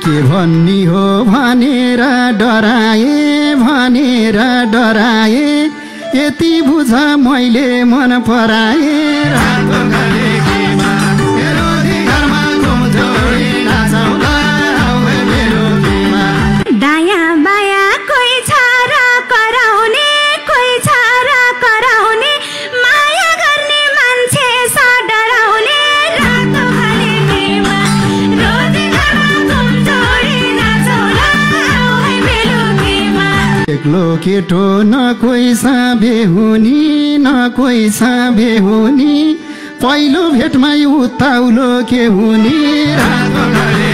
के भन्नी हो भनेर डराए यति बुझ मैले मन पराए रातो घरेकीमा मेरो घरमा घुमझोडी नाचौला मेरो कीमा दायाँ बायाँ कोही छ र कराउने माया गर्ने मान्छे छ डराउने रातो घरेकीमा रोटी घरमा घुमझोडी नाचौला मेरो कीमा एक्लो केटो न कोही साबे हुनी पहिलो भेटमै उताउलो के हुनी रातो घरे